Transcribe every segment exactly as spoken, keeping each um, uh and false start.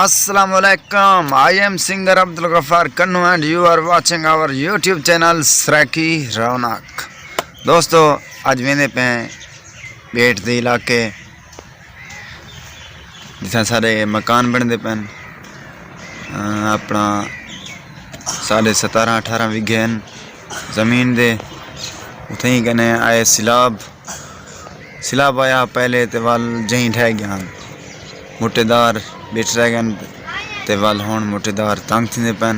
السلام علیکم، I am singer Abdul Ghaffar Kannu and you are watching our YouTube channel Saraiki Raunak. دوستو، اڄ ویندے پئے ہیں بیٹ دے علاقے، جتھاں سارے مکان بݨدے پئن۔ اپݨا ساݙھے ستارہ اٹھارہ وگھے ہن زمین دے۔ اتھیں کنے آئے سیلاب، سیلاب آیا پہلے تے ول جہیں ڈھہ ڳئے ہن، موٹے دار بیٹھ رہ ڳئے ہن تے ول ہݨ موٹے دار تنگ تھیندے پئن۔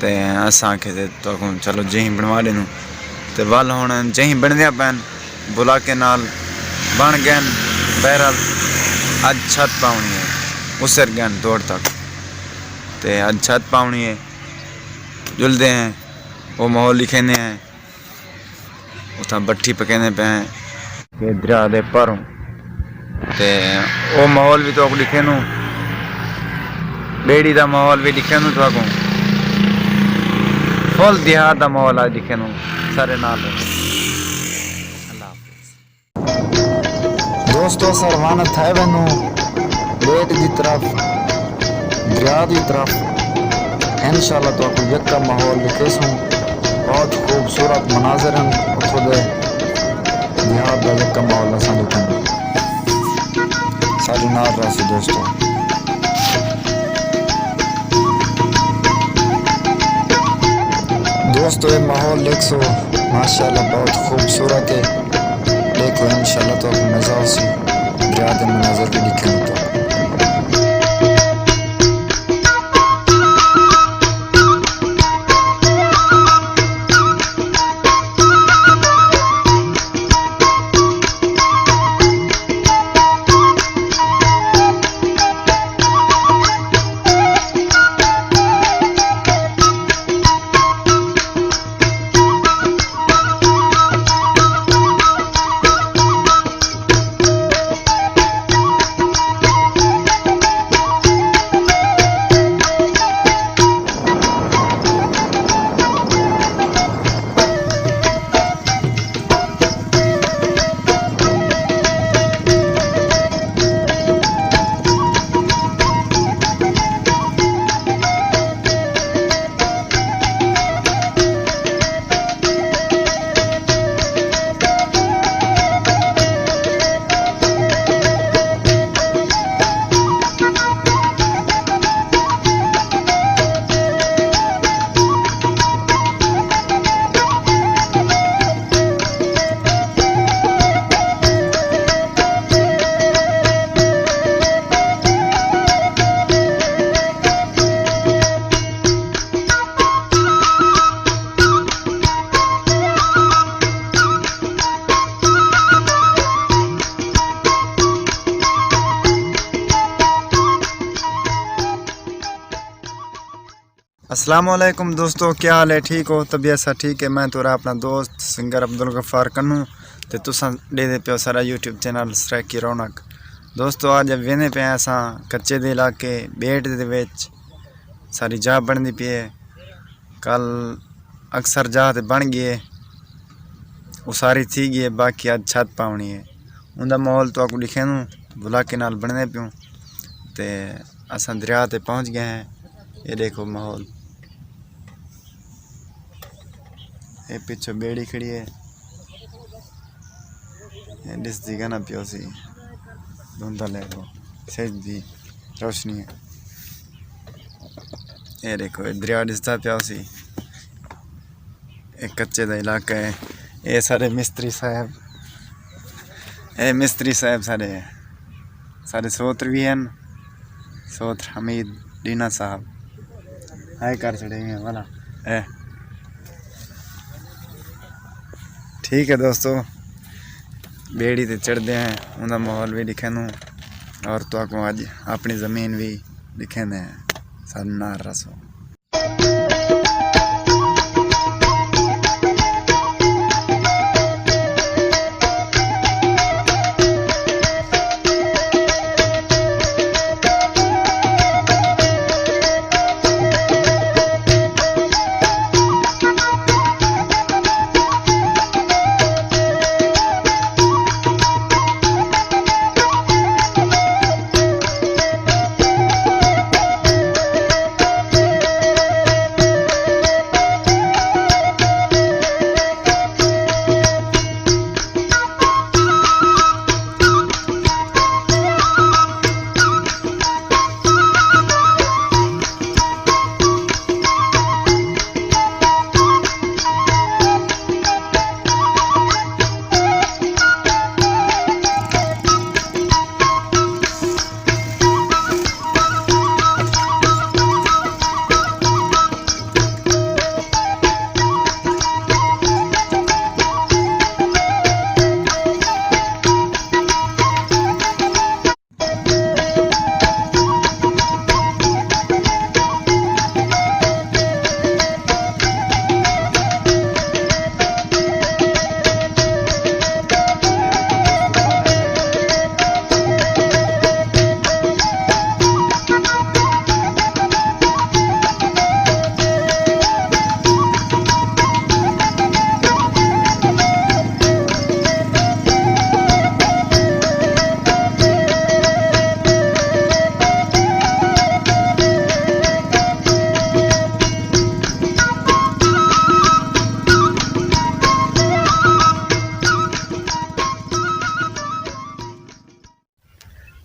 تے اساں آکھے تے تہاکوں چلو جہیں بݨوا ݙیندوں۔ تے ول ہݨ جہیں بݨدیاں پئن، بلاکے نال بݨ ڳئن۔ بہرحال اڄ چھت پاوݨی ہے، اسر ڳئن توڑ تک۔ تے اڄ چھت پاوݨی ہے، جلدے ہیں، او ماحول ݙکھیندے ہیں۔ اتھاں بٹھی پکیندے پئے ہیں کہ دریا دے پاروں۔ تے او ماحول وی تہاکوں ݙکھیندوں، ٻیڑی دا ماحول وی ݙکھیندوں تہاکوں، فل دیہات دا ماحول اڄ ݙکھیندوں۔ سارے نال رہو۔ اللہ حافظ۔ دوستو، اساں روانہ تھئے ویندوں بیٹ دی طرف، دریا دی طرف۔ انشاءاللہ تہاکوں یکا ماحول ݙکھیسوں۔ بہت خوبصورت مناظر ہن اتھوں دے، دیہات دا یکا ماحول اساں ݙکھیندوں۔ ساݙے نال رہسو دوستو۔ دوستو، اے ماحول ݙیکھسو، ماشاءاللہ بہت خوبصورت ہے۔ ݙیکھو، انشاءاللہ تہاکوں مزہ آسی دریا دے مناظر وی ݙکھیندوں تہاکوں۔ السلام علیکم دوستو، کیا حال ہے؟ ٹھیک ہو؟ طبیعت سا ٹھیک ہے؟ میں تہاݙا اپݨا دوست سنگر عبدالغفار کنوں تے تساں ݙیہدے پیو ساݙا یوٹیوب چینل سرائیکی رونق۔ دوستو، اڄ ویندے پئے ہیں اساں کچے دے علاقے بیٹ دے وچ، ساری جاہ بݨدی پئی ہے۔ کل اکثر جاہ تے بݨ ڳئی ہے، اساری تھی ڳئی ہے، باقی اڄ چھت پاوݨی ہے۔ اوندا ماحول تہاکوں ݙکھیندوں، بلاکے نال بݨدے پیوں۔ تے اساں دریا تے پہنچ ڳئے ہیں۔ اے ݙیکھو ماحول، اے پچھوں ٻیڑی کھڑی ہے، اے ݙسدی کائنا پئی ہوسی، دھندل ہے، او سج دی روشنی ہے۔ اے ݙیکھو، اے دریا ݙسدا پیا ہوسی۔ اے کچے دا علاقہ ہے۔ اے سارے مستری صاحب، اے مستری صاحب سارے، سارے سوتر وی ہن، سوتر حمید ڈینا صاحب۔ ہائے کر چھڑے ہیں والا۔ اے۔ ٹھیک ہے دوستو، ٻیڑی تے چڑھدے ہیں، اوندا ماحول وی ݙکھیندوں اور تہاکوں اڄ اپݨی زمین وی ݙکھیندے ہیں۔ ساݙے نال رہسو۔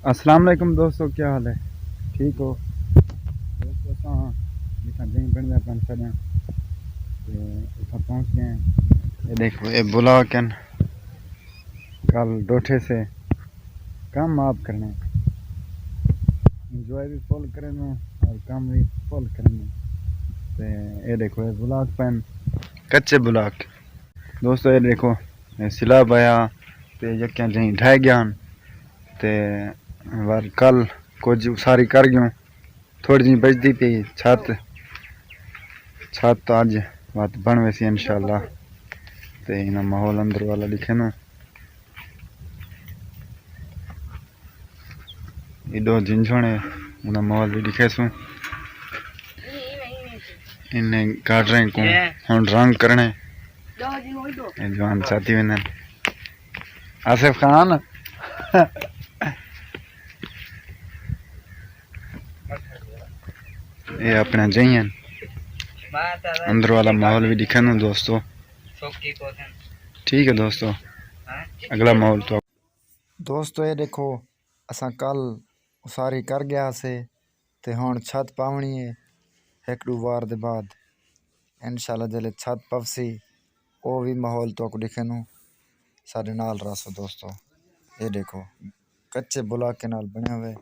السلام علیکم دوستو، کیا حال ہے؟ ٹھیک ہو؟ دوستو، اساں جتھاں جئیں بݨدا پن سݙاں تے اتھاں پہنچ ڳئے ہیں۔ اے ݙیکھو، اے بلاک ہن، کل ݙوٹھے سے، کم آپ کرݨے، انجوائے بھی فل کرݨے اور کم بھی فل کرݨے۔ تے اے ݙیکھو، اے بلاک پن، کچے بلاک۔ دوستو، اے ݙیکھو، اے سیلاب آیا تے یکیاں جئیں ڈھہہ ڳیا ہن تے ور کل کجھ اساری کر ڳیوں، تھوڑی جئیں بچدی پئی چھت، چھت اڄ وت بݨ ویسی انشاءاللہ۔ تے انہاں ماحول اندر والا ݙکھیندوں۔ ایݙو جھنجھݨ ہے، انہاں ماحول بھی ݙکھیسوں۔ انہیں گاڈریں کوں ہݨ رنگ کرݨے۔ اے جوان ساتھی ویندن۔ آصف خان، اے اپݨا جئیں ہن۔ اندر والا ماحول بھی ݙکھیندوں دوستو۔ ٹھیک ہے دوستو، اڳلا ماحول تو دوستو، اے ݙیکھو، اساں کل اساری کر ڳئے ہاسے تے ہݨ چھت پاوݨی ہے ہک ݙو وار دے بعد۔ انشاءاللہ جیلے چھت پوسی، او وی ماحول تہاکوں ݙکھیندوں، ساݙے نال رہسو دوستو۔ اے ݙیکھو، کچے بلاکیں نال بݨیا ہوئے۔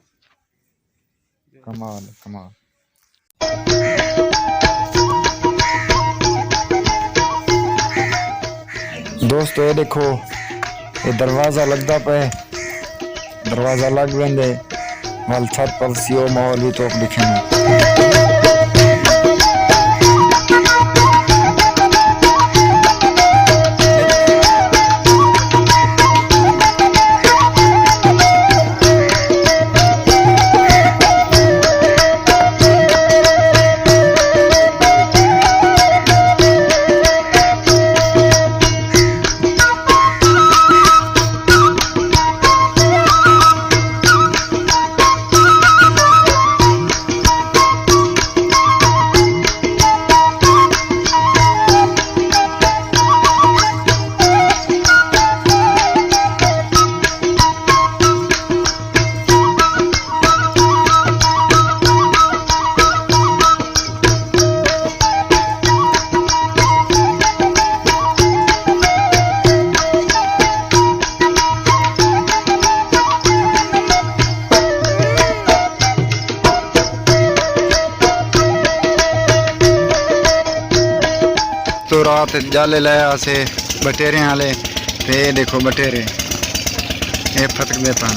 کمال، کمال۔ دوستو، اے ݙیکھو، اے دروازہ لڳدا پئے، دروازہ لڳ ویندے، ول چھت پوسی، او ماحول وی تہاکوں ݙکھیندوں۔ تو رات جالے لے آسے بٹیرے والے، تے اے ݙیکھو بٹیرے، اے پھتک دے پن،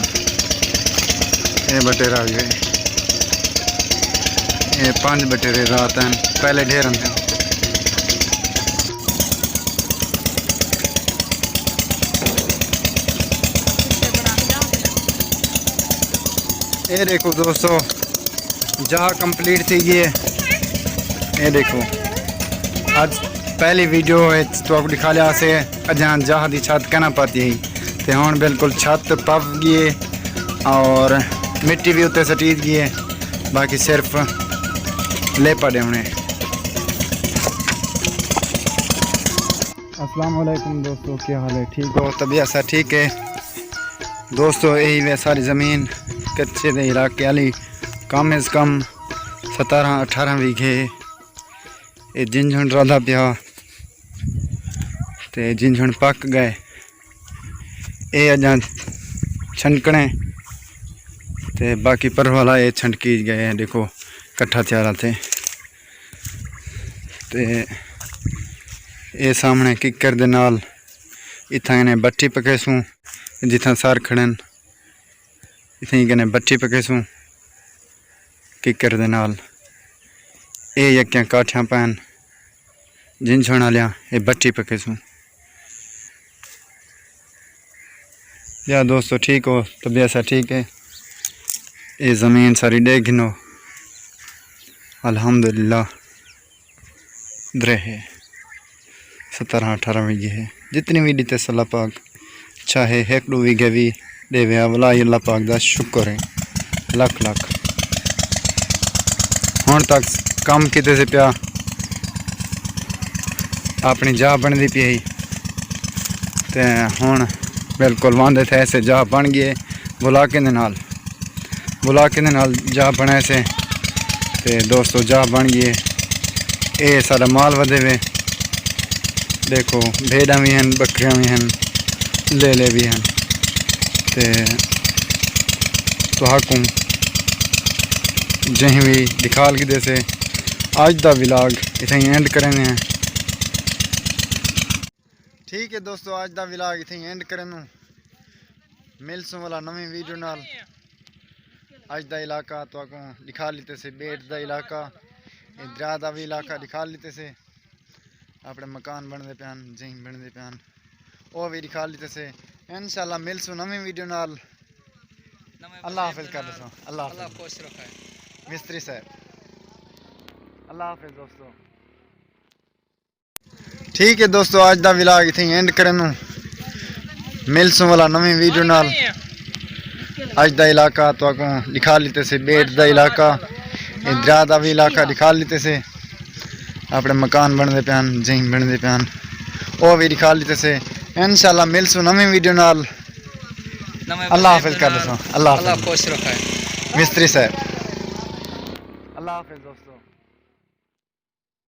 اے بٹیرا وی ہے، اے پنج بٹیرے رات ہیں، پہلے ڈھیر ہن۔ اے ݙیکھو دوستو، جاہ کمپلیٹ تھی ڳئی ہے۔ اے ݙیکھو، اڄ پہلی ویڈیو وچ تہاکوں ݙکھا لیا سے اجاں جاہ دی چھت کنا پاتی ہئی، تے ہݨ بالکل چھت پو ڳئی ہے اور مٹی وی اتے سٹی ڳئی ہے، باقی صرف لیپا ݙیوݨے۔ السلام علیکم دوستو، کیا حال ہے؟ ٹھیک ہو؟ طبیعت سا ٹھیک ہے؟ دوستو، یہی وے ساری زمین کچے دے علاقے والی، کم از کم ستارہ اٹھارہ ویگھے۔ اے جھنجھݨ رہدا پیا تے جھنجھݨ پک ڳئے۔ اے اڄاں چھنکݨے تے باقی پر والا اے چھنکی ڳئے۔ ݙیکھو، کٹھا تھیا رہتے۔ تے اے سامݨے ککر دے نال اتھاں انہیں بٹھی پکیسوں، جتھاں سر کھڑن، اتھاں کنے بٹھی پکیسوں ککر دے نال۔ اے یکیاں کاٹھیاں پین جھنجھݨ والیاں، اے بٹھی پکیسوں۔ یا دوستو، ٹھیک ہو؟ طبیعت سا ٹھیک ہے؟ اے زمین ساری ݙے گھنو، الحمدللہ۔ درے ہے، سترہ اٹھارہ ویگھے ہے۔ جتنی وی ݙتے اللہ پاک چاہے ہک ݙو ویگھے وی ݙیوے، اولا ہی اللہ پاک دا شکر ہے، لکھ لکھ۔ ہݨ تک کم کیتے سے پیا، اپݨی جاہ بݨدی پئی ہئی، تے ہݨ بالکل واندے تھئے سے، جاہ بݨ ڳئی ہے بلاکیں دے نال۔ بلا کے نال جا بݨائے سے۔ تے دوستو، جا بݨ ڳئی ہے۔ اے سارا مال ودے وے۔ ݙیکھو، بھیݙاں وی ہن، ٻکریاں وی ہن، لیلے وی ہن۔ تے تہاکوں جہیں وی ݙکھال گھدے سے۔ اڄ دا ولاگ اتھائیں اینڈ کریندے ہیں۔ ٹھیک ہے دوستو، اڄ دا ولاگ اتھائیں اینڈ کریندوں۔ ملسوں والا نویں ویڈیو نال۔ اڄ دا علاقہ تہاکوں ݙکھال ݙتے سے، ٻیٹ دا علاقہ، اے دریا دا وی علاقہ ݙکھال ݙتے سے۔ اپݨے مکان بݨدے پئے ہن، جہیں بݨدے پئے ہن، او وی ݙکھال ݙتے سے۔ انشاءاللہ ملسوں نویں ویڈیو نال۔ اللہ حافظ کر ݙیسوں۔ اللہ حافظ۔ خوش رکھے۔ مستری صاحب، اللہ حافظ دوستو۔ ٹھیک ہے دوستو، اڄ دا ولاگ اتھیں اینڈ کریندوں۔ ملسوں والا نویں ویڈیو نال۔ اڄ دا علاقہ تہاکوں ݙکھال ݙتے سے، ٻیٹ دا علاقہ، اے دریا دا وی علاقہ ݙکھال ݙتے سے۔ اپݨے مکان بݨدے پئے ہن، جہیں بݨدے پئے ہن، او وی ݙکھال ݙتے سے۔ انشاءاللہ ملسوں نویں ویڈیو نال۔ اللہ حافظ کر ݙیسوں۔ اللہ حافظ۔ خوش رکھے۔ مستری صاحب، اللہ حافظ دوستو۔